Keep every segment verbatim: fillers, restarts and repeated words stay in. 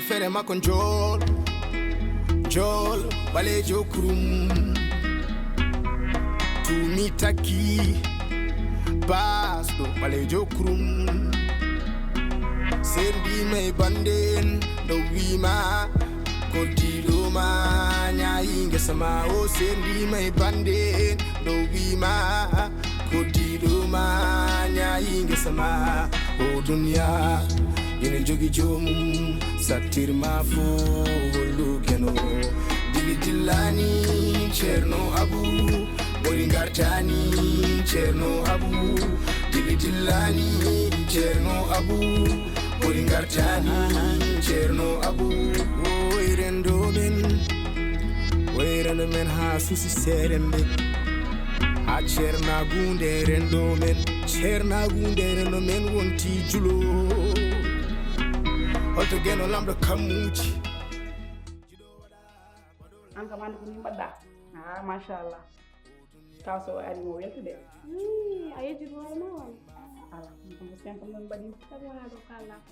Fere makko njool, njool, ɓaleejo kurum. Tumi takki, baasɗo, ɓaleejo kurum. Sendima e bande en, ɗo wima, koddiɗo ma, ñaayi ngesa ma. O sendima e bande en, ɗo wima, koddiɗo ma, ñaayi ngesa ma. O duniya, ina jogi joomum, sattirma fo hollu keno. Dili dillani, Ceerno Abu, ɓuri ngartani, Ceerno Abu. Dili dillani, Ceerno Abu, ɓuri ngartani, Ceerno Abu. Oy rendo men, oy rendo men ha suusi seeremɓe. Ha ceernaagu nde renndo men, ceernaagu nde renndo men wonti julo. Holto geno lamɗo kammuuji? An kam hannde ko ni mbaɗɗa? Ah, machallah. Taw so ari mo weltude. Ii, a yejjiti hoore ma walla? Ala, ɗum ko simple noon mbaɗi. Sabu wonaa ɗo kaalɗaa ko.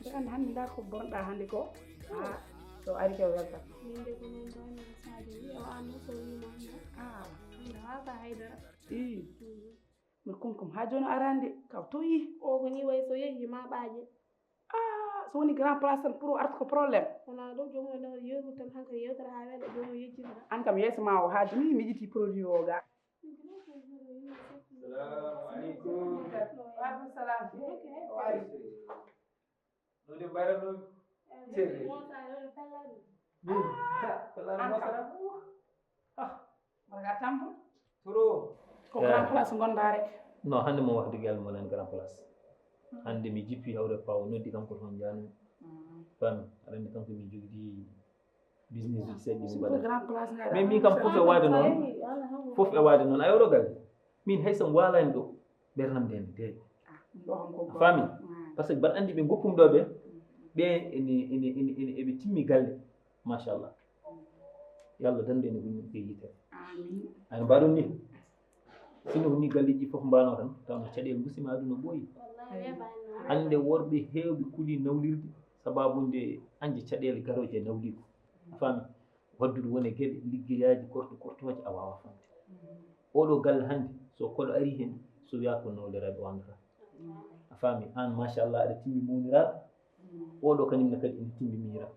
Nde an hannde ndaa ko bonɗa hannde ko. Ah, so ari ko welta. Min de ko noon ɗo mi sadio wi o an noon so wima mo. Ah, Nde waasa haydara. Ii. Mi kum kum ha jooni araande kaw toyi. O ko ni way so yehi ma ɓaaje. Ah, so woni grand place tan pour o arta ko problème. Wonaa ɗo joomum en ɗo yewtu tan hankadi yewtere ha weeɗa joomum yejjitata. An kam yeeso ma o ha jooni mi yiɗi produit o ga. Salamu alaikum. Wa alaikum salam. No de mbaɗanno ceede. Min wala mosara. Ah, Mbaɗa tambo. Toro. Ko grand place ngonɗa rek. No, hannde mo wax dëgg yàlla moo leen grand place. Hannde mi jippi hawre paw noddi kam ko toon jaanu. Fami aɗa anndi kanko min jogdi business ji seeɗa ɗi mi Ko mbaɗa. Grand place nga. Mais min kam fof e waade noon. Fof e waade noon a yewro galle. Min hay so mi waalani ɗo ɓernam nde ne deeƴa. Ɗo hon ko A faami? Parce que mbaɗa anndi ɓe goppum ɗo ɓe ɓe ene ene ene ene eɓe timmi galle. Machallah. Yo Allah dandu en e hunnuko e yitere. Amin. Ay no mbaɗon ni. Sinno ko ni galleji fof mbano tan tawno caɗele gusima aduna ɓooyi. Hannde worɓe heewɓe kuli nawlirde sababu nde añde caɗele garoje e nawligo. A faami? Waddude won e geɗe liggeyaji korto kortoje a wawa famde. Oɗo galle hannde so koɗo ari hen so wiya ko nawliraɓe wandata. A faami? An machallah aɗa timmi mawniraɗo. Oɗo kañum ne kadi ene timmi miñiraɗo.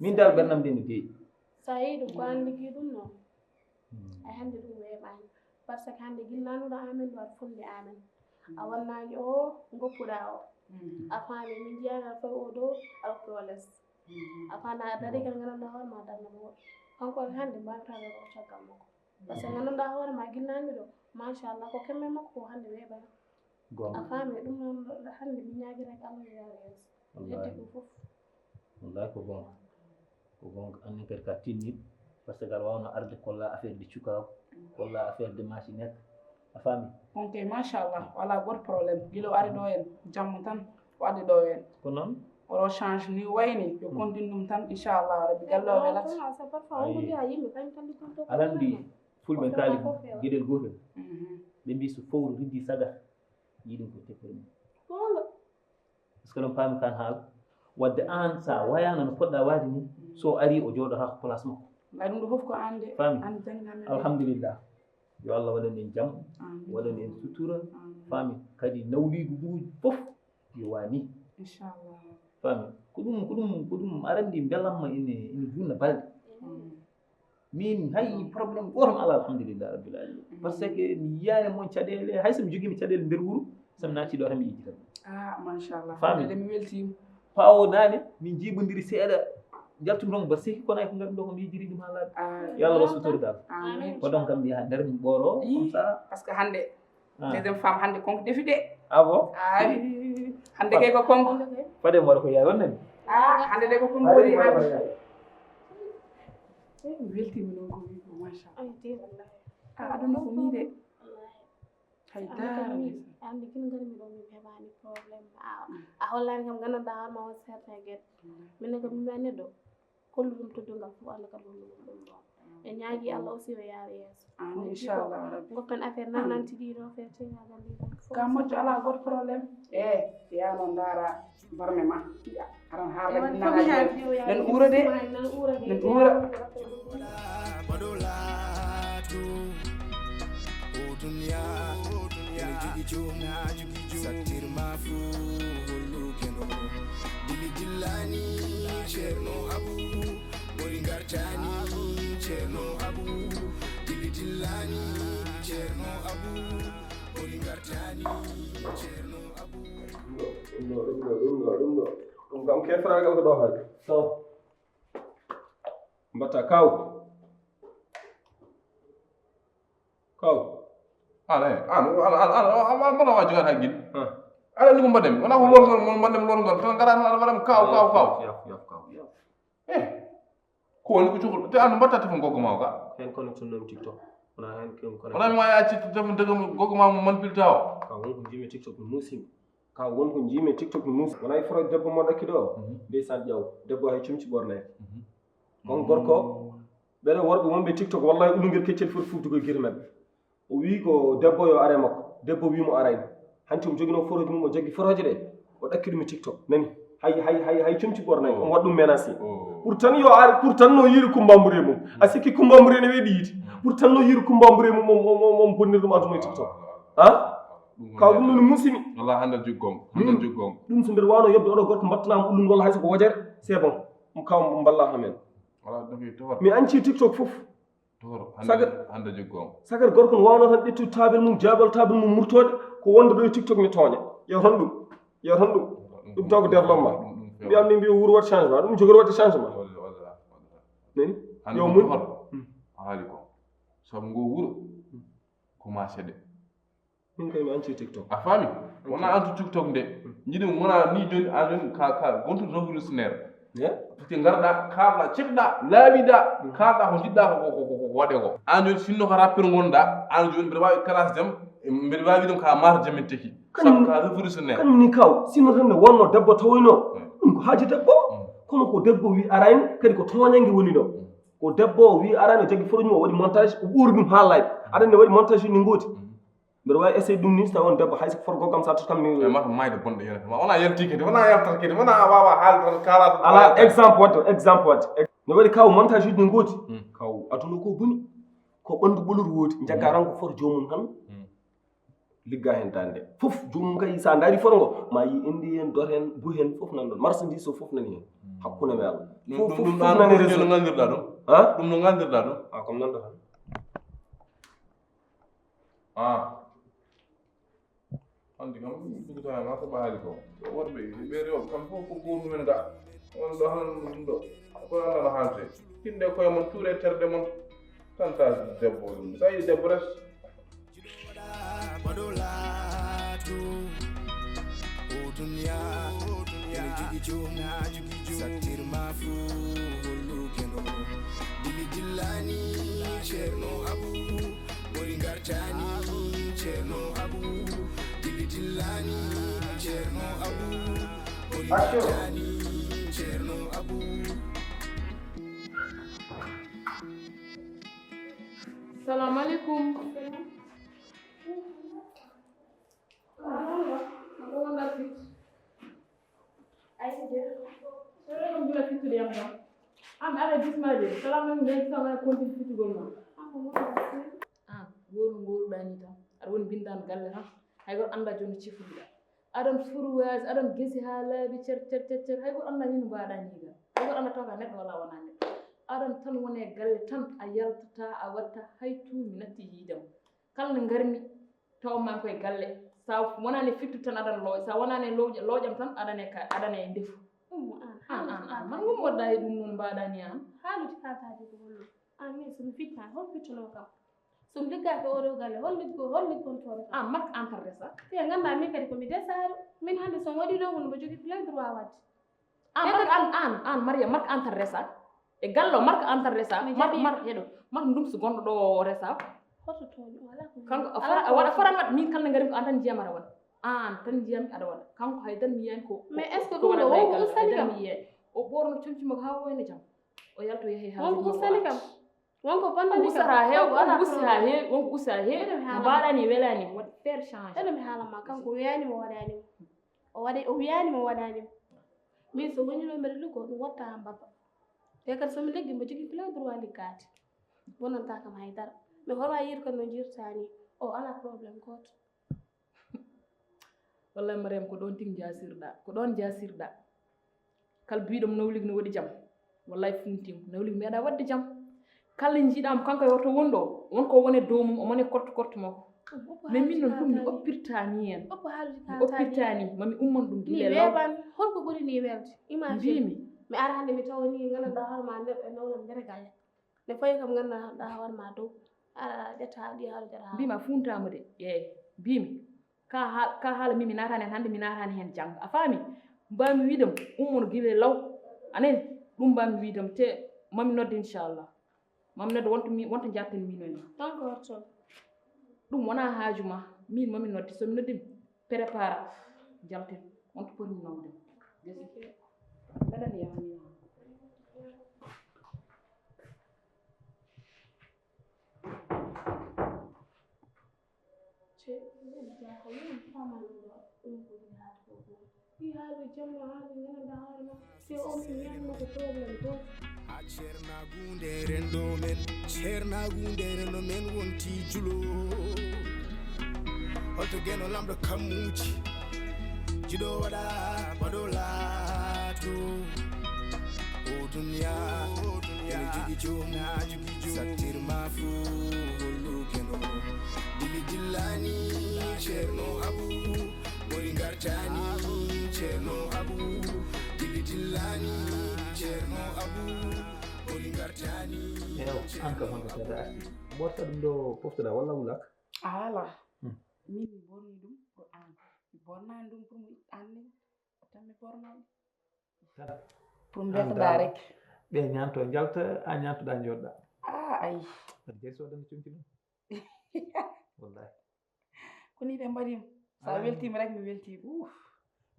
Min dal ɓernam nde no deeƴi. Sa yehi ɗum ko an liggi ɗum noon. Ay hannde ɗum weeɓaani. Par ce que hannde gila nanuɗo amen ɗo aɗa fonndi amen. A wonnaani o goppuɗa o. A faami min njiyani aɗa fawi o dow aɗa ko les. A faami a dari kala ngannduɗaa hoore ma darna mo woɗɗo. Kanko hannde mbaɗata ɗo ko caggal makko. Par ce que ngannduɗaa hoore ma gila nanuɗo ɗo machallah ko kemme makko ko hannde weeɓaani. A Gonga. Faami ɗum noon hannde mi ñaagiraki Allah yo yaar yeeso. Heddi ko fof. Wallahi ko gonga. Ko gonga annen kadi ka tinni parce que aɗa wawno arde kolla affaire de cukaw kolla affaire de machinette a faami. On kay machallah wala goto problème gila o ari ɗo en jamma tan o addi ɗo en. Ko noon. Oɗo change ni wayni yo continue ɗum tan inchallah rabbi galle o welat. Parfois on ko mbiya yimɓe kañum tan liggonto. Aɗa anndi fulɓe kaali gueɗel gotel. Ɓe mbi so fowru riddi sagata yiɗum ko teppere mum. Est-ce que ɗon paami kan haala? Wadde aan so a wayaano no poɗɗa waade ni so o ari o jooɗotaako place makko. Mbaɗi ɗum ɗo fof ko an de. Faami? An jangina men. Alhamdulillah. Yo Allah waɗan en jam, waɗan en sutura. Faami? Kadi nawliigu ngu fof yo waani. Inchallah. Faami? Ko ɗum ko ɗum ko ɗum aranndi mbelamma ene ene junna balɗe. Min hay problème gooto mi alaa alhamdulillah rabbil alamin. Parce que mi yiyaani mon caɗeele hay so mi jogiima caɗeele nder wuro so mi naati ɗo tan mi yejjita. Ah machallah. Faami? De mi weltiima. Pawo naane min njiibondiri seeɗa njaltumi toon ba seki kono ay ko ngarmi ɗo ko mi yejjiri ɗum haa laaɓi. Yo Allah waɗ sutura dal. Amin. Ko ɗon kam mi yaha nder mi ɓooro comme ça. Parce que hannde deuxième femme hannde konko defi de. Ah bon? Ay hannde kay ko konko. Fade mi waɗa ko yaay on nani. Ah hannde de ko konko woni hannde. Mi weltiima noon ko wi ko machallah. Ah aduna ko nii de. Hay dara. Andi kin ngari mi ɗo mi heɓani problème a a hollani kam gandanɗa hoore ma won certain gueɗe. Min ne kam mi wiyani neɗɗo hollu ɗum teddungal fof Allah kadi hollu ɗum ɗum ɗon. En ñaagi Allah aussi o yaara yeeso. Amin, inchallah rabbi. Goppen affaire nan nan tigi ɗo fe tega gandi. Ka moƴƴo, alaa goto problème. E yano ndaara barme ma. Aran haala dinna ha joni. Nan uura de. Nan uura. Ɗum ɗo, ɗum ɗo, ɗum ɗo, ɗum ɗo, ɗum ɗo. Ɗum kam kefragal ko ɗo hay. Taw. Mbatta kaw. Kaw. Ala, ala, ala, ala, ala, mbala wa jogat hay gin. Ala ni ko mbaɗem. Wona ko lorgol mon mbaɗem lorgol. Tan ngara tan ala mbaɗem kaw, kaw, kaw. Yaf, yaf, kaw. Eh. Ko woni ko cukul te andu mbatta tefon gogo ma o ka. Hen connexion non TikTok. Wona hen ken connexion. Wona mi ma ya ci tefon daga gogo ma mo manpilta o. Ka won ko jimi TikTok no musimi. Ka won ko jimi TikTok no musi. Wona ifro debbo mo dakki do. Ndeysaan ƴaw. Debbo hay cumci borne. Kon gorko. Ɓeɗe worɓe wonɓe TikTok wallahi ulugel keccel foti fuftugo gite maɓɓe. O wi ko debbo yo are makko. Debbo wi mo arayno. Hanti omo jogino foroji mum o jaggi foroje ɗe. O ɗakki ɗum e TikTok nani. Hay hay hay hay comci bornay on waɗ ɗum menacé. Pour tan yo ar pour tan no yiiri kumbambure mum. A sikki kumbambure ne weeɗi yiite. Pour tan no yiiri kumbambure mum on on on bonnir ɗum aduna e TikTok. Ha? Kaw ɗum no musimi. Wala hande juggongo. Hande juggongo. Ɗum so mbeɗa wawno yobde oɗo gorko mbattanama ullun walla hay soko wojere. C'est bon. Ɗum kaw mballa ha men. Wala ɗum to. Mi anci TikTok fof. Sagar gorko no wawno tan ƴettude tabel mum jabal tabel mum murtode ko wonde ɗo e TikTok mi tooña. Yewtan ɗum. Yewtan ɗum. Ɗum taw ko derlom ma. Mbiyam ni mbiyo wuuro waɗi changement ɗum jogori waɗde changement. Nani? Yo mun. A haali ko sabu ngo wuuro ko ma seɗe. Min kay mi anci TikTok. A faami? Wona antu TikTok nde. Jiɗi wona ni joni an joni ka ka gontu révolutionnaire. Parce que garɗa kalɗa ceɗɗa laaɓiɗa kalɗa ko jiɗɗa ko ko ko waɗe ko. An joni sinno ko rappeur gonɗa an joni mbeɗa wawi classe jam mbeɗa wawi ɗum ka mar jamin teki. Sabu ka révolutionnaire. Kanum ni kaw sinno tan ne wonno debbo tawoyno ɗum ko haaji debbo. Kono ko debbo wi arani kadi ko toñange woni ɗo. Ko debbo wi arani o jaggi foroji mum o waɗi montage o ɓoori ɗum ha laaɓi aɗa ne waɗi montage uji gooti. Mbeɗa wawi essaye ɗum ni so tawi on debbo hay so forgo kam sa tottam mi e mata mayde bonɗo yonata ma wona yalti kadi wona yaltata kadi wona a wawa haalde tan kala tan ala exemple wadde exemple wadde. No waɗi kaw montage uji ne goodi kaw aduna ko boni. Ko ɓandu ɓolor woodi jagga ranko foto jomum tan. Ligga hen dande fof jomum kay sa daari foto ngo ma yi indi hen dot hen bu hen fof nan ɗon marchandise o fof nani hen. Hakkunde me allah fof fof nani réseau no gandirɗa ɗum. Ha ɗum no gandirɗa ɗum. A comme nan ɗo tan. Ah. Hannde kam dugotana ma ko ɓaali ko. Worɓe ɓe rewɓe kam fof ko goomu men ga. On ɗo han ɗum ɗo. Ko Allah no haalte. Tinde koye mon tuure terɗe mon. Tanta debbo ɗum. Sa yi debbo res. Duniya, duniya, jogi joom, sattir ma fu holluke no. Dili dillani, Ceerno Abu. Boli ngartani ceerno abu. Dili dillani ceerno abu. Boli ngartani ceerno abu. Salamu aleykum. Aɗa wonda fit. Ay je. Sore ɗum bula fittude yam kam. Am aɗa bismaje. Salamu aleykum. Nden sama kontin fittugol ma. Ah, goru goru ɗani tan. Aɗa woni bindan galle tan. Hay goto anda jono cifuɗiɗa. Aɗan furu waji aɗan gesi ha laabi cer cer cer cer hay goto anda ni no mbaɗa ni ga. Hay goto anda tawka neɗɗo wala wona neɗɗo. Aɗan tan wone galle tan a yaltata a watta hay tu mi natti yidam. Kala no ngarmi. Taw man koye galle. Sa wonani fittu tan aɗan looƴa. Sa wonani looƴam tan aɗane ka aɗane ndefu. Ummu an. An an an man ngum wadda e ɗum noon mbaɗani an. Haalude kaataji ko hollo. An min somi fitta hol fittuno kam. Somi liggaki oɗo galle hol liggo hol liggontoɗo kam. An mark antar resa. Te ganda min kadi komi desaɗo. Min hande somi waɗi ɗo woni mbo jogi plein droit wadde. An mark an an an Maria mark antar resa. E gallo mark antar resa mark mark heɗo mark ndumsu gonɗo ɗo resa. Hoto toon wala ko kanko a fara a waɗa faran mat min kalna ngari ko an tan jiyam aɗa waɗa. An tan jiyam aɗa waɗa kanko hay tan mi yiyani ko. Mais est ce que ɗum ɗo wonko ustani kam mi yiyani. O ɓorno comci makko ha wayno jam. O yalto yahe ha wonko ustani kam. Wonko bonnani kam, usta ha heewa, wonko usti ha heewi, wonko usti ha heewi. Mbaɗani welani, waɗi faire change. Eɗo mi haala ma, kanko wiyani mo waɗani mo. O waɗi, o wiyani mo waɗani mo. Min so woni ɗo mbeɗa liggo, ɗum watta am baba. Te kadi so mi liggi, mbo jogii plein droit liggaade. Bonanta kam haydara. Mi hoto a yiir kan no jirtani. O ala problème gooto. Wallahi Mariam, ko ɗon tigi jasirɗa, ko ɗon jasirɗa. Kala biɗom nawlig no waɗi jam. Wallahi funtim nawlig meeɗa waɗde jam. Kala jiiɗamo kanko e hoto wonɗo, wonko wone dow mum, o mone korto korto makko. Mais min noon ɗum mi oppirtani en. Mi oppirtani, mami umman ɗum gila law. Holko ɓuri ni welde? Imagine. Mbimi. Mi ara hannde mi tawa ni gandanɗa hoore ma nder e nawlam nder galle. Ne fayi kam gandanɗa hoore ma dow. Ara ƴetta ɗi haala jara. Mbima funtama de. Eyi. Mbimi. Ka ha-, ka haala min mi natani hen hannde, mi natani hen janngo. A faami? Mbami wiidam ummono gila law. Anen? Ɗum mbami wiidam te mami nodde inchallah. Mami nodde wonto mi, wonto jatten min woni. Encore to. Ɗum wona haaju ma. Min mami nodde, so mi noddi mi prépara. Jalten. Wonto poti mi nawde. Gasi. Mbeɗa mi yaha mi yaha. Ceernagunde renndo men, ceernagunde renndo men wonti julo. Holto geno lamɗo kammuji, jiɗo waɗa baɗo laato. O duniya, o duniya, ene jogi joom, sattirma fo hollu geno. Dili dillani ceerno Abu, bori gartani ceerno Abu. Dili dillani ceerno Abu, bori gartani. Ewa, an kam honto tata arti? Borta ɗum ɗo poftoɗa walla wulak? Ala. Hmm. Min mi borni ɗum pour an. Mi bornani ɗum pour mo itta an ni. Tan mi borno ɗum. Pour mbeltoɗa rek. Ɓe ñaanto njalta, a ñaantoɗa njoɗɗa. Ah, ay. Aɗa jari sodana comci ɗum. Wallahi. Ko ni ɓe mbaɗi. Sa weltima rek mi weltima. Uf.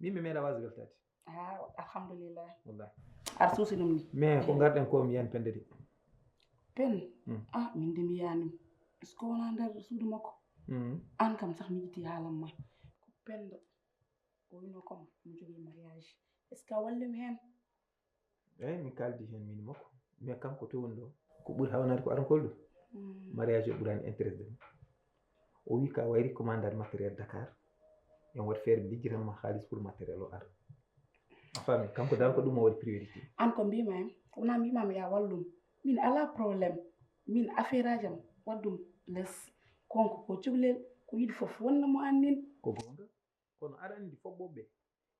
Min mi meeɗa waas weltade. Ah, alhamdulillah. Wallahi. Ar suusi ɗum ni. Mais ko ngarɗen ko mi yan pendedi. Pen. Hmm. Ah, min de mi yani. Est-ce que wona nder suudu makko? Hmm. An kam sax mi yiɗi haalan ma. Ko pendo. O wino comme mo jogii mariage. Est-ce que a walli mi heen? Eyi, mi kaldi heen min makko. Mais kanko to woni ɗo, ko ɓuri hawnade ko arankol ɗum. Mm. Mariage o ɓurani intéressé mo. O wi ka wayri commandant matériel Dakar. En waɗi feere mi liggitan ma haalis pour matériel o ara. A faami, kanko dal ko ɗum o waɗi priorité. An ko mbima en, wona mbima mi ya wallum. Min ala problème. Min affaire ajam, waɗ ɗum les. Konko ko cuklel, ko yiɗi fof wonna mo annin. Ko goonga. Kono aɗa anndi foɓɓooɓe ɓe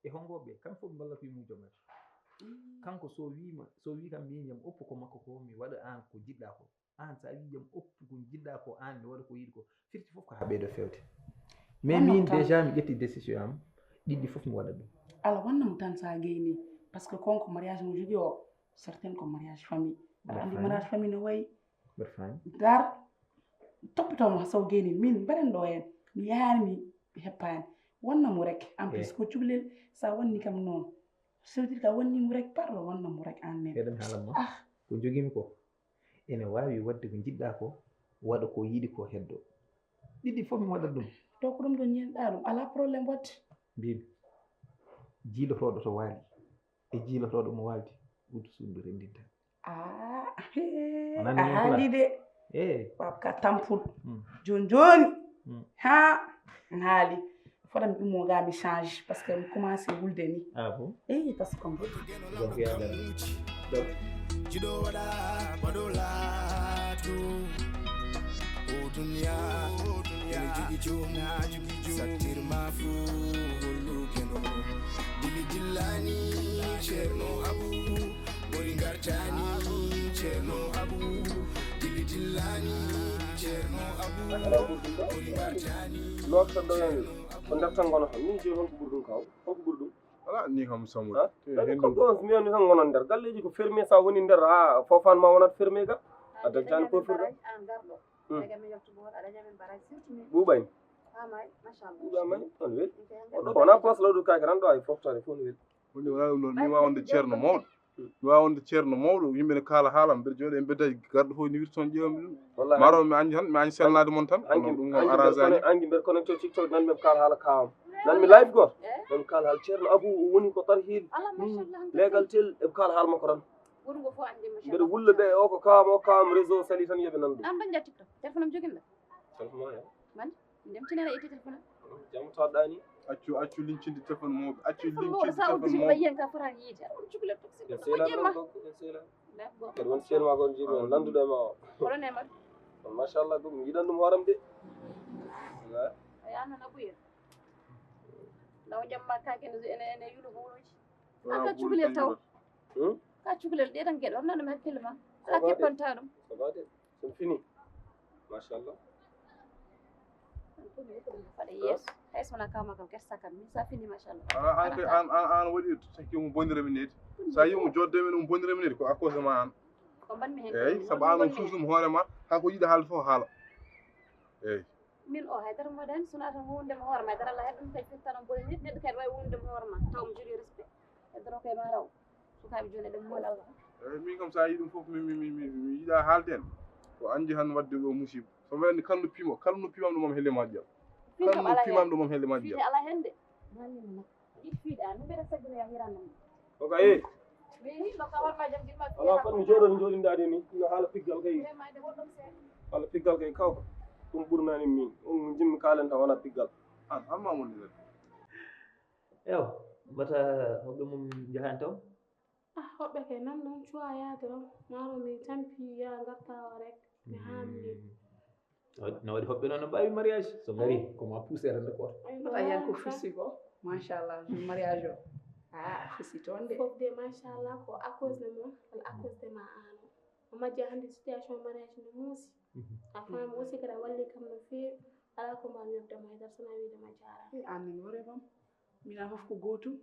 e honngooɓe ɓe, kamɓe fof ɓe mballata wi miijom en. Mm. Kanko so wiima, so wii kam miijam oppu ko makko ko, mi waɗa aan ko jiɗɗaa ko. Aan so a wii jam oppu ko jiɗɗaa ko, aan mi waɗa ko yiɗi ko. Firti fof ko haa ɓeydo feewde. Mais min déjà mi ƴetti décision am, ɗiɗɗi fof mi waɗa ɗum. Ala wanna mo tan so a gayni. Parce que kon ko mariage mo jogii o, certain ko mariage famille. Aɗa anndi mariage famille no wayi. Mbeɗa faami. Dar, toppitoo mo saw gayni, min mbeɗen ɗo heen. Mi yahaani mi heppaani. Wonna mo rek. En plus, ko cukalel, so a wanni kam noon. So wii ka wanni mo rek, parlo wonna mo rek aan nene. Heɗen haalan ma. Ah. Ko njogiimi ko, ene waawi waɗde ko njiɗɗaa ko, waɗa ko yiɗi ko heddo. Ɗiɗi fof mi waɗat ɗum. To ko ɗum ɗo ñeenɗaa ɗum, alaa problème waɗde. Mbiimi, jiilotooɗo to waali, e jiilotooɗo mo waaldi, ɓuri suudu renndinta. Ah, a haali de. Eh. Pap ka tampul. Hmm. Jooni jooni. Hmm. Ha, n haali. Fota mi ɗummo ga mi change parce que mi commencé wulde ni. Ah bon? Eh, parce que comme donc ya dan. Donc jiɗo waɗa baɗo laato. O duniya, o duniya, ene jogi joom, sattirma fo hollu keno. Dili dillani ceerno Abu. Bori ngartani ceerno Abu, dili dillani ceerno Abu. Bori ngartani. Noota ɗo en ko nder tan ngonata. Min jeyi honko ɓuri ɗum kaw? Honko ɓuri ɗum? Ala ni kam samude. Ha? Ɗum ko ɗo mi woni tan ngonon nder. Galleji ko fermé, sa woni nder ha fofan ma wonat fermé ga. A dajjani ko firɗo. Hmm. Ɓuuɓay. Ɓuuɓay may on weli. O ɗo wona place lawdu kake tan ɗo ay foftare fof no weli. Woni wala ɗum ɗon ni wawande ceerno mawɗo. Mi waawa wonde ceerno mawɗo, yimɓe ne kaala haala am, mbeɗa jooɗo e mbeddaji, garɗo fof ne wirta toon ƴeewami ɗum. Wallahi. Maro mi anji tan, mi anji selnaade mon tan, kono ɗum noon arrangani. Anji mbeɗa connecté TikTok nan ɓe kaala haala kaam. Nan mi live go. Nan mi kaala haala ceerno Abou, o woni ko tar hiil. Legal tel e kaala haala makko tan. Mbeɗa wulla ɓe o ko kaam, o kaam réseau sali tan yoɓe nan ɗum. An ɗon jaa TikTok. Téléphone am joginɗo. Téléphone ma ya. Man, ndem tinere itti téléphone am. Jam toɗɗani. Accu, accu lincinde téléphone mawɓe. Accu lincinde téléphone mawɓe. Ɓay yen ka fotani yiide. Aɗa woni cukalel toxique. Ɓe sela ɗon ko, ɓe sela. Kadi won sel ma kon jiimi on nandude ma o. Kono ne man. On machallah ɗum yiɗan ɗum hooram de. A yaano na buye. Law jamma ka ken ene ene yulu buluji. Ka cukalel taw. Hmm? Ka cukalel ɗe tan geɗe on nan hakkille ma. Ala keppanta ɗum. Ça va de. C'est fini. Machallah. Faɗa yeeso. Hay so wona kama kam kersa kam. Min sa fini machallah. An an kay an an an waɗi sakki mo bonire mi neti. Sa yi mo jodde men mo bonire mi neti ko à cause ma an. Ko mbanmi hen. Eyyi, sabu an on suusum hoore ma, ha ko yiɗa haala fof haala. Eyyi. Min o haydara mo waɗani, sona tan wondema hoore ma dara la heɗum kay firtana bonire neti, neɗɗo kay wawi wondema hoore ma taw mo jogui respect. Heddoro kay ma raw. Sukaaɓe jooni eɗen mool Allah. Eyyi, min kam sa yi ɗum fof mi mi mi mi mi yiɗa haalde en. Ko anji han wadde ɗo musiba. So mbeɗa anndi kala no pimo, kala no pimam ɗum am helle ma ƴeew. Kala no pimam ɗum am helle ma ƴeew. Ala hende. Yiɗ fiiɗa, min mbeɗa saggina ya hiran. Ko ka e. Ala fat mi jooɗo mi jooɗindaade ni no haala piggal kay. Haala piggal kay kawka. Ɗum ɓurnani min. Ɗum jinmi kaalen tan wona piggal. An amma woni rek. Ewa, mbata hoɓɓe mum njahani taw? Ah, hoɓɓe kay nan ɗon cuwa yaade ɗon. Maaro mi tampi ya ngarta o rek. Mi hamni. No waɗi hoɓɓe noon no mbaawi mariage so ngari ko ma poussé rende ko. Mbata yan ko fissi ko. Machallah, mariage o. Ah, fissi toon de. Fof de machallah ko à cause de mon walla à cause de ma ano. O majja hannde situation mariage no muusi. A faami aussi kadi a walli kam no feewi. Alaa ko mbaawmi yobde mo haydara so na wiide ma jaaraama. An nani wore bam. Mina fof ko gootum.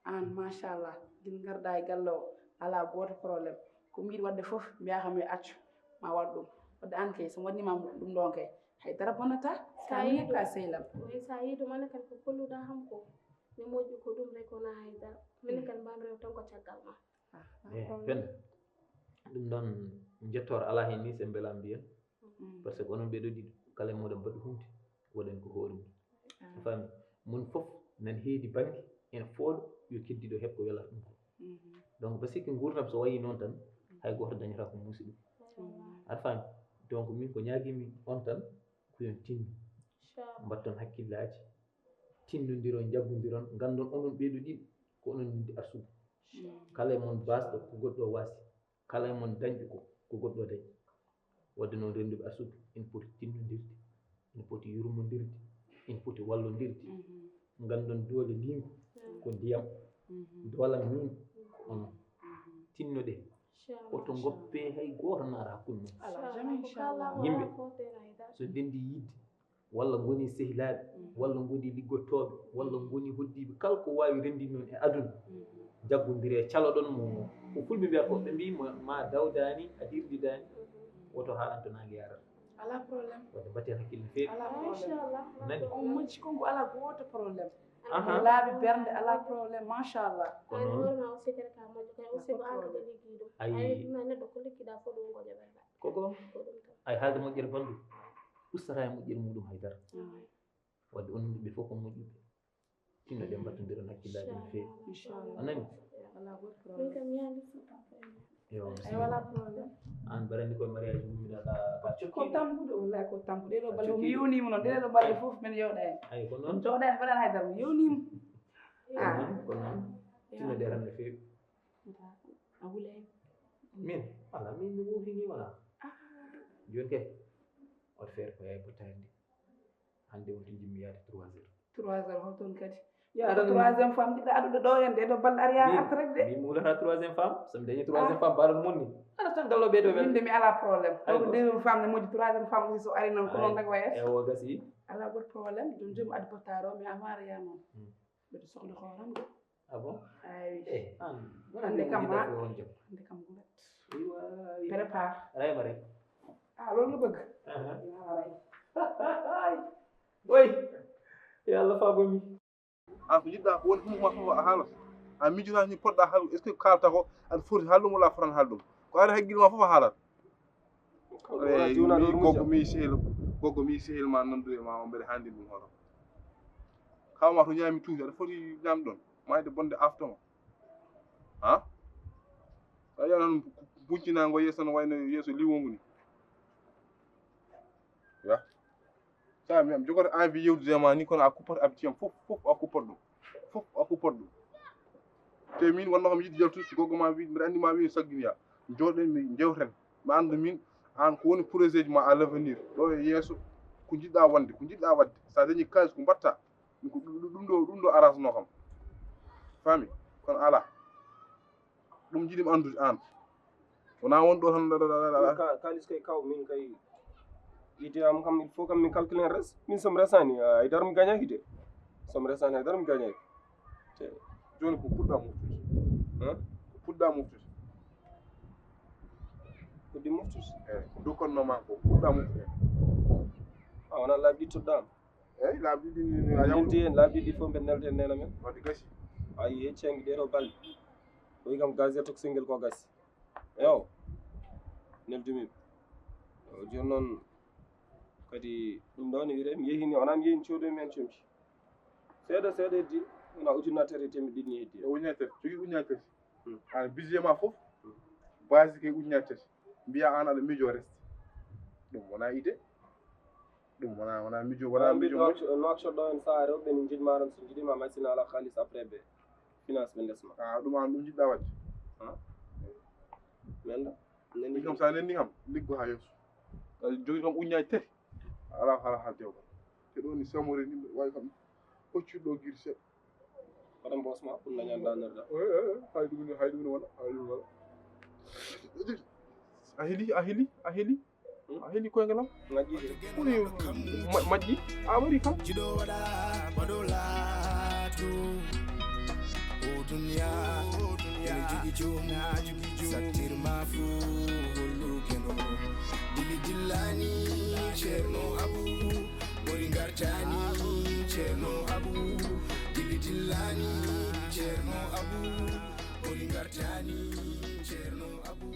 An machallah, gila ngarɗa e galle o alaa gooto problème. Ko mi yiɗi waɗde fof mbiya kam yo accu ma waɗ ɗum. Wadde an kay so mi waɗnima ɗum ɗon kay hay dara bonata. Ka minen ka sehlam. Wi sa yiidu mane kan ko kolluɗa ham ko mi moƴƴi ko ɗum rek wona hay dara. Minen kan mbami rew tan ko caggal ma. Ah, eh, penda ɗum ɗon. Jettoor alaa heen ni se mbela mbiyen. Par ce que onon ɓeɗo ɗiɗo kala e moɗon mbaɗi hunde waɗen ko hoore mum. A faami? Mon fof nan heedi bannge ene fooɗo yo keddiɗo heɓ ko welata ɗum ko. Donc ba sikki nguurdam so wayi noon tan hay gooto dañata ko muusi ɗum. Aɗa faami? Donc min ko ñaagimi on tan ko yon tinno. Mbatton hakkillaaji, tinnondiron, njaggondiron, nganndon onon ɓeɗo ɗiɗo ko onon niddi arsuɓe. Kala e mon baasɗo ko goɗɗo o waasi. Kala e mon dañɗo ko ko goɗɗo o dañi. Wadde noon rennduɓe arsuɓe ina poti tinnondirde, ina poti yurmondirde, ina poti wallondirde. Nganndon doole liingu ko ndiyam, doolam miin ko onon. Tinnoɗe, oto ngoppe hay gooto naata hakkunde mum. Yimɓe so ndenndi yiɗde walla ngoni sehilaaɓe walla ngoni liggottooɓe walla ngoni hoddiiɓe kala ko waawi renndinde on e aduna, jaggondire caloɗon mo. Ko fulɓe mbiyata ko ɓe mbii ma dawdaani a dirdidaani woto haalanto naange yarata. Alaa problème. Wadde mbatten hakkille no feewi. Alaa problème. Nani? On moƴƴi konko alaa gooto problème. Laabi bernde alaa problème machallah. Ko noon. Ayi. Koko ay haalde moƴƴere banndum ustata e moƴƴere muɗum haydara. Wadde on ɓe fof ko moƴƴuɓe. Tinno ɗen mbattondiron hakkillaaji no feewi. A nani? Yo. Ay wala problème. An barani koye mariage mum miɗa ka ka cokki. Ko tambude wallahi ko tambude ɗo balɗe mi yonima noon ɗeɗo balɗe fof min yewɗani. Ay ko noon. Joɗani mbaɗan haydara mi yonima. Ko noon. Tinno ɗe tan no feewi. A wulay. Min ala min mi wofini wala. Joni kay. Oto feere ko yaay bottani ndi. Hannde on tun jimmi yaade trois heures. Trois heures hol toon kadi? Yaade troisième femme jiɗɗa adude ɗo en ɗeɗo balɗe ari yaa arta rek de. Mi muulata troisième femme so mi dañi troisième femme mbaɗon monni. Aɗa tan gallo ɓeydo wel. Min de mi ala problème. Ay ko deuxième femme ne moƴƴi troisième femme aussi so ari noon ko noon rek wayata. Ewo gasi. Ala goto problème ɗum joom adi bottaro mi amara ya noon. Mbeɗa sohli hooram de. Ah bon? Ay. Eh, an wona hannde kam ma hannde kam gulat. Prépare. Rayma rek. Ah loolu nga bëgg. Maa ray. Oy. Yàlla fagomi. An ko jiɗɗa ko woni huma fof a haalat. A miijotaako ni poɗɗa haalde. Est-ce que kaalata ko aɗa foti haalde ɗum walla a fotaani haalde ɗum? Ko ari hakkille ma fof a haalat. Ko ɗum wona Eh, juunaɗo mi, ɗum goggo, mujja. Mi sehil, goggo, mi sehil ma nandude ma, on mbeɗa haandi ɗum hoto. Kawma to ñaami tuuti, aɗa foti ñaam ɗon. Mayde bonde aftoma. Ha? A yiyan noon buncinaango yeeso no wayno yeeso liwongo ni. Ya. Sa mi am jogata envie yewtude e ma ni, kono a kuppat abdi am fof, fof a kuppat ɗum. Fof a kuppat ɗum. Te min wonno kam yiɗi yaltude, si goggo ma wi, mbiɗa anndi ma wi sagginiya. Jooɗen mi jewten. Mi annda min, an ko woni projet ji ma à l'avenir. Ɗo e yeeso, ko jiɗɗa wonde, ko jiɗɗa waɗde. Sa dañi kaalis ko mbatta. Ɗum ko ɗum, ɗum ɗo, ɗum ɗo arasno kam. Faami? Kono ala. Ɗum jiɗimi anndude aan. Wonaa won ɗo tan ɗa, ɗa, ɗa, ɗa, ɗa. Ka-, kaalis kay kaw, min kay, idée am kam, il faut kam mi calculer res. Min somi resaani, ah, hay dara mi gañaaki de. Somi resaani, hay dara mi gañaaki. Te jooni ko puɗɗa moftude? Hein? Ko puɗɗa moftude? Puɗɗi moftude? Eh, ko dokkatnoo ma ko, puɗɗa moftude? Ah, wonaa laabi ɗiɗi toɗɗaama? Eeyi, laabi ɗiɗi ni, ni a yawtu. Neldi en, laabi ɗiɗi fof mbeɗa neldi en neene amen. Wadde gasi. A yii, hecci hanki ɗee ɗoo balɗe. O wi kam gaz e toksingel ko gasi. Eyo. Neldumi ɓe. Eyo, jooni noon kadi ɗum ɗoo ne wiyetee mi yehii ni, wonaa mi yehii ni coodoyi mi heen comci. Seeɗa, seeɗa heddi, wonaa ujunnaji tati e teemedde ɗiɗi ni heddi. E ujunnaji tati, jogii ujunnaji tati. Hmm. Aan budget ma fof, hmm, base ke ujunnaji tati. Mbiya aan aɗa miijoo reste. Ɗum wonaa idée. Ɗum wonaa, wonaa miijo, wonaa miijo moƴƴo. Nouakchott ɗo en saare o, ɓe njiɗ ma tan, so njiɗima machine ala kaalis après ɓe finance ɓe ndesma. Ah, ɗum aan ɗum njiɗɗa waɗde? Ah. Mi annda. Nenni kam, sa nenni kam, liggo haa yeeso. Aɗa jogii kam uññaaji tati. Alaa, alaa haa dewgal. Te ɗo ni samori ni, mbeɗa waawi kam hoccude ɗo giri seeɗa. Waɗa mboos ma, pour dañan danirɗa. Eh, eh, eh, hay ɗum ne, hay ɗum ne wona, hay ɗum ne wona. A heli, a heli, a heli, hmm? A heli koyngal am. Majji de. Ɓuri ma-, majji, a waɗi kam. Jiɗo waɗa, baɗo laato. O duniya, o duniya, ene jogi joom, na jogi joom. Sattir ma fuu, holluke no. Dili dillani, Ceerno Abu. Ɓuri ngartaani Ceerno Abu, dili dillani Ceerno Abu, ɓuri ngartaani Ceerno Abu.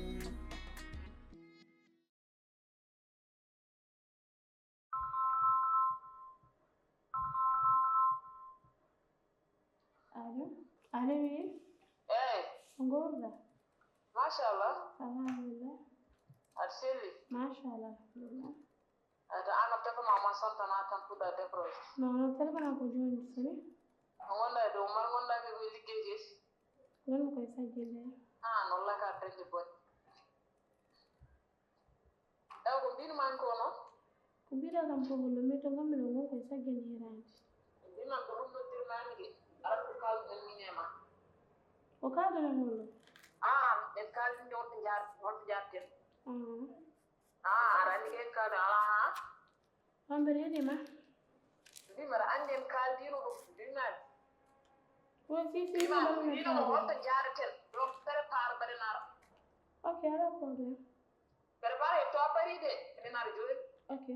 Allo? Allo, oui? Eey. Ko nguurɗaa? Machallah. Alhamdulillah. Aɗa selli? Machallah, alhamdulillah. Aɗa, aan a téléphone ma, ma sonta na tan puɗɗa décroché. Non, non, téléphone am ko jooni soni. A wonda e dow, mbar wonda ke koye liggey ke. Wonmi koye sajjinde. Ah, no laka dañde bone. Ewa, ko mbinuma ko no? Ko mbiɗa kam ko hollo, mi to ngammi ɗo ngon koye sajjinde hiraande. Mbinam ko ɗum noddirmaami de. Ara ko kaalɗen min e ma. Ko kaalɗen hollo? Ah, en kaalɗen de wonto jaar-, wonto jaarten. Ah. Ah, aɗa anndi ko en kaaldi alaa haa? On mbeɗa heɗii ma. Mbi mbeɗa anndi en kaaldiino ɗum, mbiɗa anndi. Ko si, si, mbiɗa anndi, mbiɗa anndi. Holto jaareten, donc prépare mbaɗen ara. Ok, alaa problème. Prépare he to a parii de, mbiɗa ara jooni. Ok.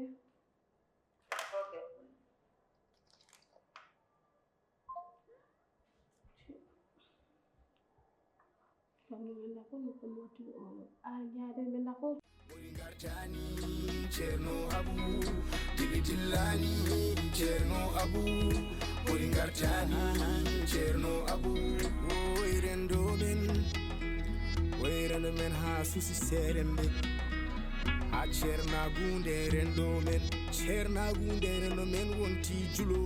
Ok. Kono mi anndaa fof no ko moƴƴi o, a jaade mi anndaa fof. Ɓuri ngartaani Ceerno Abu, dili dillani Ceerno Abu, ɓuri ngartaani Ceerno Abu. Oy renndo men, oy renndo men haa suusi seeremɓe, haa ceernaagu nde renndo men, ceernaagu nde renndo men wonti julo.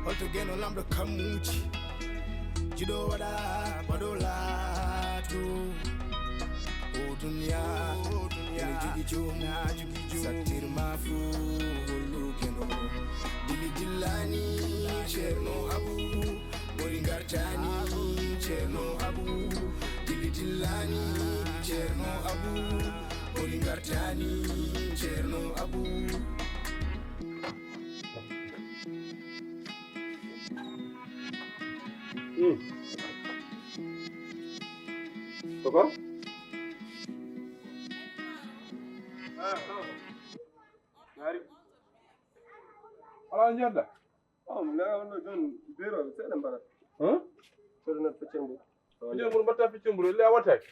Holto Geno lamɗo kammuuji, jiɗo waɗa baɗo laato. O duniya, ene jogi joom, sattir ma fuu hollu Geno. Dili dillani Ceerno Abu, ɓuri ngartaani Ceerno Abu. Dili dillani Ceerno Abu, ɓuri ngartaani Ceerno Abu. Hmm. Koko? Ah, ah. Ngari. Ala njedda. Oh, mi nana on ɗo jooni, beero seeɗa mbaɗa. Hein? Soɗo nat feccere mbo. Feccere mbo mbatta feccere mbo le a wattaaki.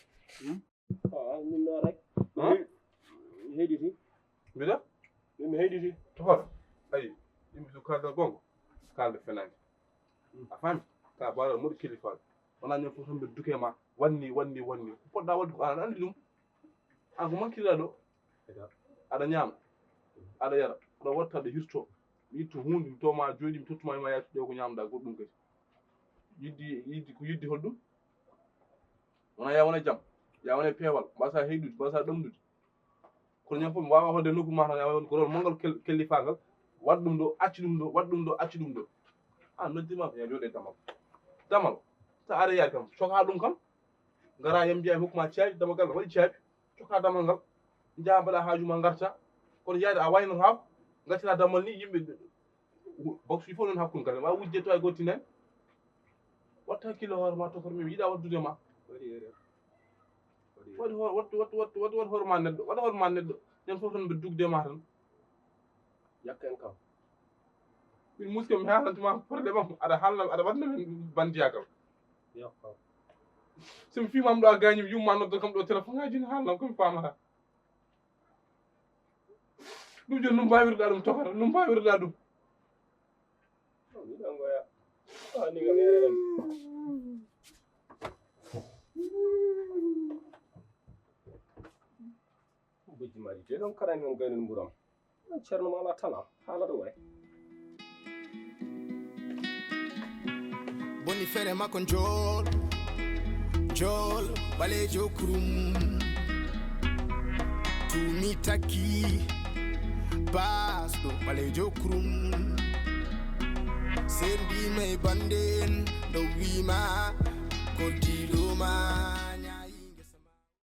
Ah, min no rek. Hein? Mi heyditi. Mbiɗa? Min mi heyditi. Tokor. Ayi, yimɓe so kalda gonga, kalda fenani. A faami? Ka baɗa moɗo kilifa. Wona ñon fof tan mbiɗa duke ma. Wanni, wanni, wanni. Ko poɗɗa wadde ko aɗa andi ɗum. An ko mankirɗa ɗo. Aɗa ñaama. Aɗa yara. Aɗa watta aɗa hirto. Mi itto hunde, mi toma jooɗi, mi tottuma e ma yaatu ƴeew ko ñamda goɗɗum kadi. Yiddi, yiddi, ko yiddi hoɗum? Wona ya wona jam. Ya wona peewal. Mbasa heyɗude, mbasa ɗomɗude. Kono ñande fof mi wawa hoɗde nokku ma tan, ya won ko rol manngal kel-, kellifangal. Waɗ ɗum ɗo, acci ɗum ɗo, waɗ ɗum ɗo, acci ɗum ɗo. A noddima ko ya jooɗe damal. Damal. Sa are yaade kam, coka ɗum kam. Ngara yam mbiya mi hokkuma caabi, damagal waɗi caabi. Coka damal ngal. Njaha mbaɗa haaju ma ngarta. Kono yaade a waynotaako. Ngaccata damal ni yimɓe. Box il faut noon hakkunde kala. Ma wujje to ay gottinen. Watta hakkille hoore ma tokor mi yiɗa waddude ma. Waɗi erreur. Waɗi erreur. Waɗi hoore, wattu, wattu, wattu, wattu, wattu hoore ma neɗɗo. Waɗa hoore ma neɗɗo. Ñande fof tan mbe dugde ma tan. Yakka en kam. Min muske mi haalantuma problème am. Aɗa haalna, aɗa waɗna min bandiyakam. Yakka. So mi fiima am ɗo a gañi mi yumma nodda kam ɗo téléphone ngaji ne haalnam ko mi faamata. Ɗum joni no mbawirɗa ɗum tokata, no mbawirɗa ɗum. Miɗo ngoya. Ah, ni ngam yere ɗam. Bojji maji te ɗon karani on gaynon mburam. Ceerno ma ala tana, haala ɗo waay. Boni fere makko njool, njool, ɓaleejo kurum. Tuumi takki, baasɗo, ɓaleejo kurum. Sendima e bande en, ɗo wiima, ko diɗo ma.